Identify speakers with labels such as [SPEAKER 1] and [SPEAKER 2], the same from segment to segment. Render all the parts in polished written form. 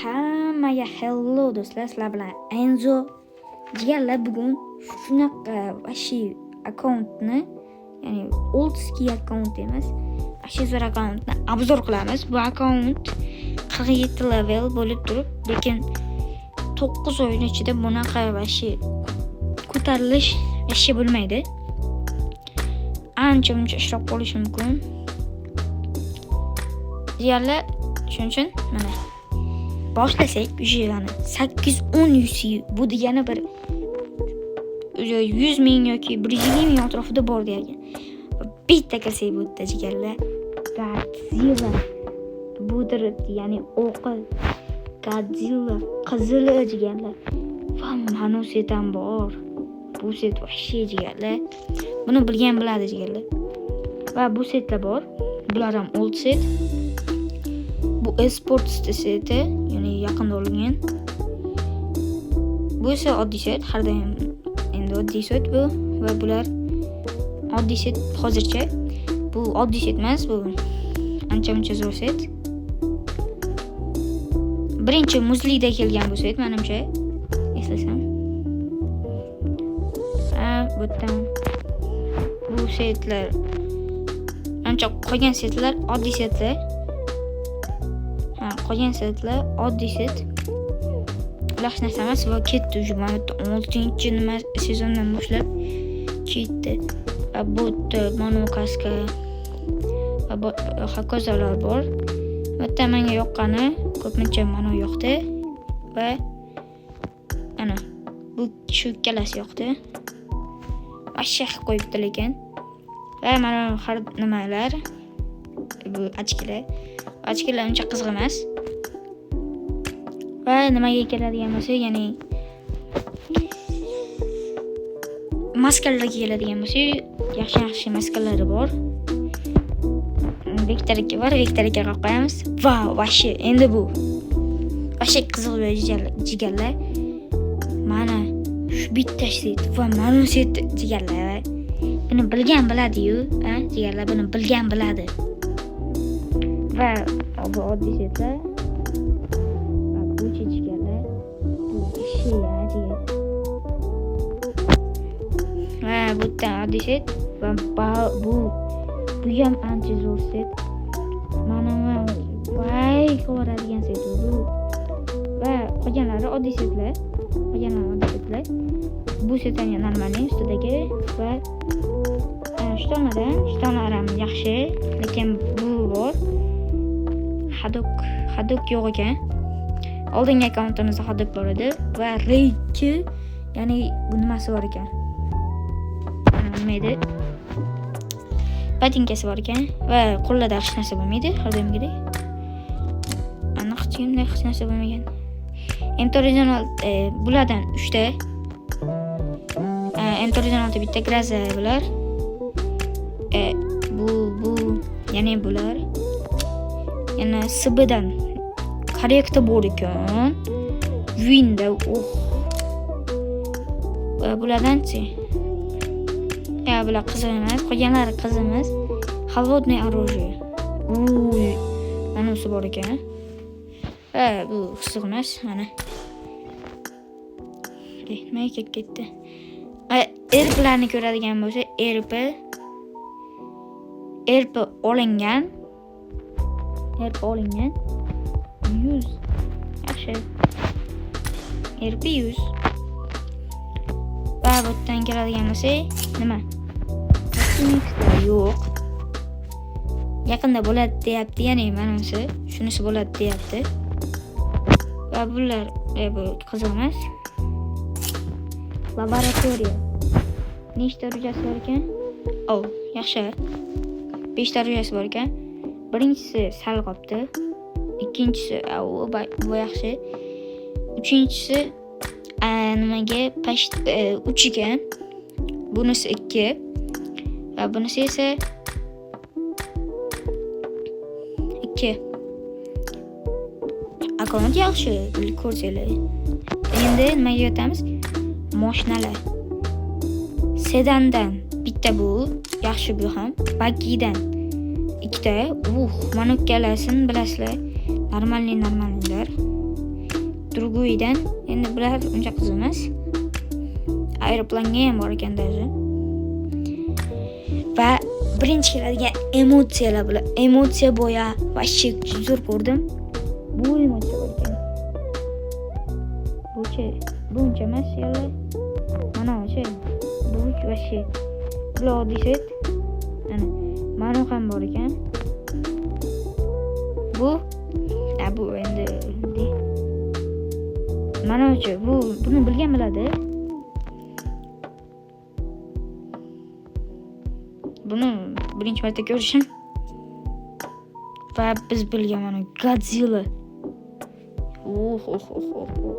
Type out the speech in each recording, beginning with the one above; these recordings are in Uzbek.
[SPEAKER 1] Hammaga hello do'stlar, sizlar bilan Enzo. Jigarlar, bugun shunaqa вообще akkauntni, ya'ni oldski akkaunt emas, вообще zo'r akkauntni обзор qilamiz. Bu akkaunt 47 level bo'lib turib, lekin 9 oyning ichida bunaqa вообще ko'tarilish вообще bo'lmaydi. Ancha muncha ishroq bo'lishi mumkin. Jigarlar, shuning uchun mana boshlasak, уже mana 810 UC, bu degani bir 100 ming yoki 150 ming atrofida bor degan. Bitta kirsak, bu yerda, jigarlar, Godzilla budir, ya'ni o'qi Godzilla qizili, jigarlar, va mana set ham bor. Bu set вообще, jigarlar, buni bilgan biladi, jigarlar. Va bu setlar bor. Bular ham old set. Bu esports seti, ya'ni yaqinda olingan. Bu esa oddiy set, har doim endi oddiy set bu va bular oddiy set hozircha. Bu oddiy set emas, bu ancha muncha zo'r set. Birinchi muzlikda kelgan bu set, menimcha, eslasam. Ha, bu yerdan bu setlar, ancha qolgan setlar oddiy setlar. Ha, qolgan setlar oddiy set. Ular hech narsa emas va ketdi уже mana bu yerda oltinchi nima sezondan boshlab ketdi. Va bu yerda mana kaska va hokazolar bor. Bu yerda menga yoqqani ko'pincha mana yoqdi va ana bu shu ikkalasi yoqdi. Вообще qilib qo'yibdi lekin. Va mana har nimalar, bu ochkilar. Ochkilar uncha qiziq emas. Va nimaga keladigan bo'lsak, ya'ni maskalarga keladigan bo'lsak, yaxshi-yaxshi maskalari bor. Vektor aka bor, Vektor akaga qo'yamiz. Va вообще endi bu вообще qiziq jigarlar. Mana shu bitta set va mana set, jigarlar. Buni bilgan biladi-yu, a, jigarlar, buni bilgan biladi. Va bu oddiy setlar. Va buchi, jigarlar. Bu вообще ya, jigar. Va bu yerdan oddiy set va bu ham ancha zo'r set. Mana voy qilib set bu. Va qolganlari oddiy setlar. Qolganlari oddiy setlar. Bu set ham нормальный ustidagi va shtonlardan, shtonlar ham yaxshi, lekin bu bor. Hadok, Hadok yo'q ekan. Oldingi akkauntimizda Hadok bor edi va Reyki, ya'ni bu nimasi bor ekan? Nima edi? Botinkasi bor ekan va qo'llarda hech narsa bo'lmaydi, har doimgidek. Aniq hech kimda hech narsa bo'lmagan. M416 bulardan 3 ta. M416 bitta Graza bular. Bu ya'ni bular. Yana SBdan korrektor bor ekan. Winda, oh. Va bulardanchi? Ya, bular qiziq emas, qolganlari qiziq emas. Холодное оружие. Uy, manisi bor ekan. Va bu qiziq emas, mana. Nimaga kelib ketdi? RPlarni ko'radigan bo'lsa, RP olingan. RP olingan. 100. Yaxshi. RP 100. Va bu yerdan keladigan bo'lsak, nima? Yo'q. Yaqinda bo'ladi deyapti, ya'ni manimcha shunisi bo'ladi deyapti. Va bular bu qiziq emas. Laboratoriya. Nechta rujasi bor ekan? Oh, yaxshi. 5 ta rujasi bor ekan. Birinchisi sal qolibdi. Ikkinchisi bu yaxshi. Uchinchisi nimaga pasht 3 ekan. Bunisi 2. Va bunisi esa 2. Akkaunt yaxshi, ko'rsanglar. Endi nimaga o'tamiz? Moshinalar. Sedandan bitta bu, yaxshi bu ham. Baggidan ikkita. Mana ikkalasini bilasizlar. Нормальный, нормальный lar. Другой dan endi bular uncha qiziq emas. Aeroplanga ham bor ekan даже. Va birinchi keladigan emotsiyalar bular. Emotsiya boya вообще zo'r ko'rdim. Bu emotsiya bor ekan. Buchi, bu uncha emas yalla. Mana o'sha bu вообще bular oddiy set. Mana mana ham bor ekan. Bu bu endi mana o'sha bu buni bilgan biladi. Buni birinchi marta ko'rishim. Va biz bilgan mana Godzilla. Oh oh oh oh oh.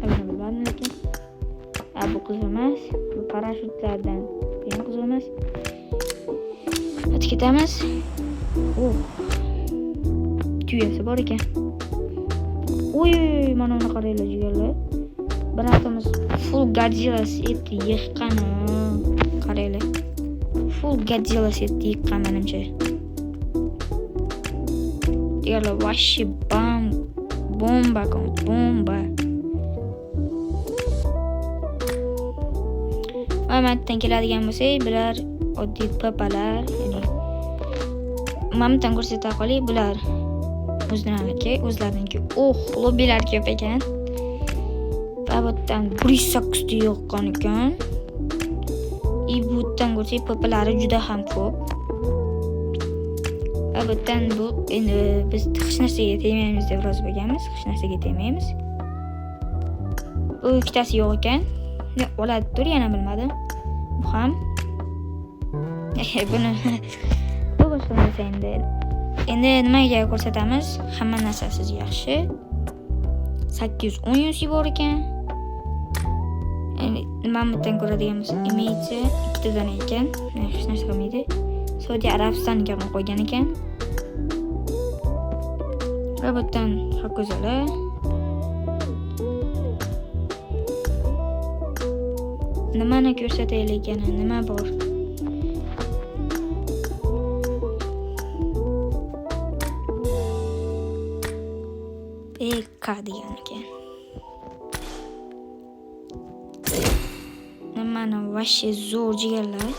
[SPEAKER 1] Buni bilmadim lekin. Bu qiziq emas. Bu parashyutlardan. Bu ham qiziq emas. Hadi ketamiz. Oh. Tuyasi bor ekan. Oy, mana uni qaranglar jigarlar. Biratimiz full Godzilla set yiqqan. Qaranglar. Full Godzilla set yiqqan menimcha. Jigarlar вообще bam bomba, bomba. Va matdan keladigan bo'lsak, bular oddiy papalar, ya'ni mamtan ko'rsata qolay, bular o'zlariniki, o'zlariniki. Oh, lobbilar ko'p ekan. Va bu yerdan 108 ta yoqqan ekan. И bu yerdan ko'rsak, papalari juda ham ko'p. Va bu yerdan bu endi biz hech narsaga tegmaymiz deb rozi bo'lganmiz, hech narsaga tegmaymiz. Bu ikkitasi yo'q ekan. Ne oladi tur yana bilmadim. Bu ham buni bu boshqa narsa endi. Endi nimaga ko'rsatamiz? Hamma narsasiz yaxshi. 810 UC bor ekan. Endi nimani ko'radigan bo'lsak, Emirates ikkita dona ekan. Hech narsa qilmaydi. Saudiya Arabistoniga ham qo'ygan ekan. Va bu yerdan hokazolar. Nimani ko'rsataylik yana, nima bor? PK degan ekan. Nimani вообще zo'r jigarlar.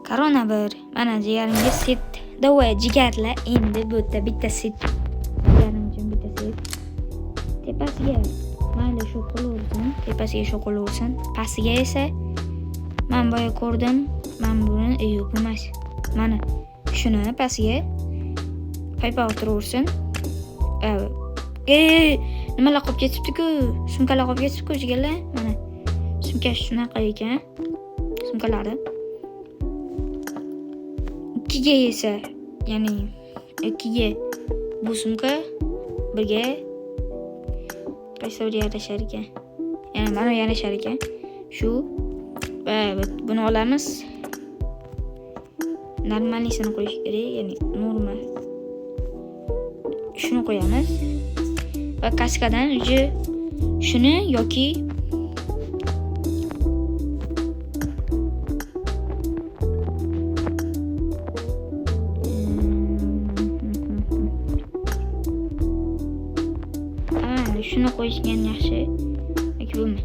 [SPEAKER 1] Korona bir. Mana jigarimga set. Davay jigarlar endi bu yerda bitta set. Jigarim uchun bitta set. Tepasiga mayli shu qo'laversin, tepasiga shu qo'laversin. Pastiga esa men boya ko'rdim, men buni yo'q emas. Mana shuni pastiga paypoq turaversin. Nimalar qolib ketibdi-ku? Sumkalar qolib ketibdi-ku jigarlar. Mana sumka shunaqa ekan. Sumkalari. Ikkiga esa, ya'ni ikkiga bu sumka, birga qaysi biri yarashar ekan? Ya'ni mana yarashar ekan. Shu va buni olamiz. Normalnisini qo'yish kerak, ya'ni normal. Shuni qo'yamiz. Va kaskadan уже shuni yoki shuni qo'yishgan yaxshi yoki bumi?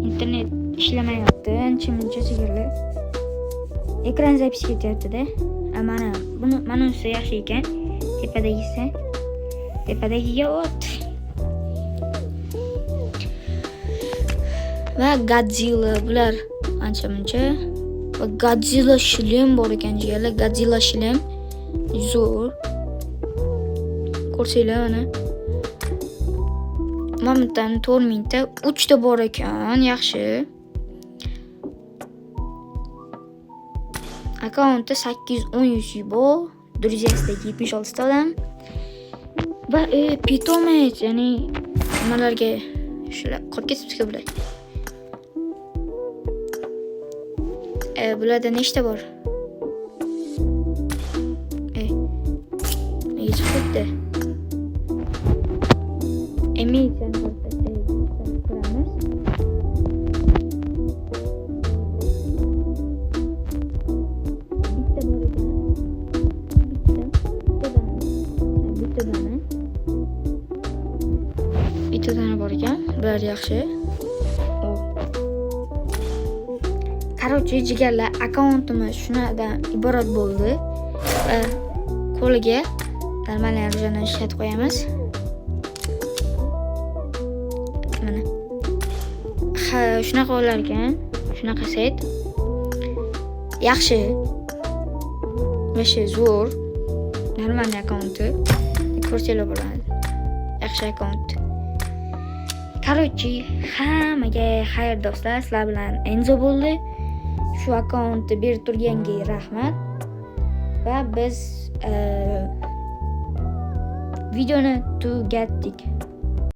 [SPEAKER 1] Internet ishlamayapti, ancha-muncha jigarlar. Ekran zapis ketyapti-da. Mana buni, mana unisi yaxshi ekan. Tepadagisi. Tepadagiga o't. Va Godzilla bular ancha-muncha. Va Godzilla shlem bor ekan jigarlar. Godzilla shlem zo'r. Ko'rsanglar mana. Mana 4000 ta 3 ta bor ekan, yaxshi. Akkauntda 810 UC bor, druzyasida 76 ta odam. Va pitomec, ya'ni nimalarga shular qolib ketibdi-ku bular. Bularda nechta bor? Nega chiqib ketdi? Emitsiyani ko'ramiz. Orujiyalari yaxshi. O. Короче, jigarlar, akkauntimiz shunadan iborat bo'ldi. Va qo'liga нормальный оружие ni ishlatib qo'yamiz. Mana. Ha, shunaqa bo'lar ekan. Shunaqa set. Yaxshi. Вообще zo'r. Нормальный akkaunti. Ko'rsanglar bo'ladi. Yaxshi akkaunt. Короче, hammaga xayr, do'stlar. Sizlar bilan Enzo bo'ldi. Shu akkauntni berib turganga rahmat. Va biz videoni tugatdik.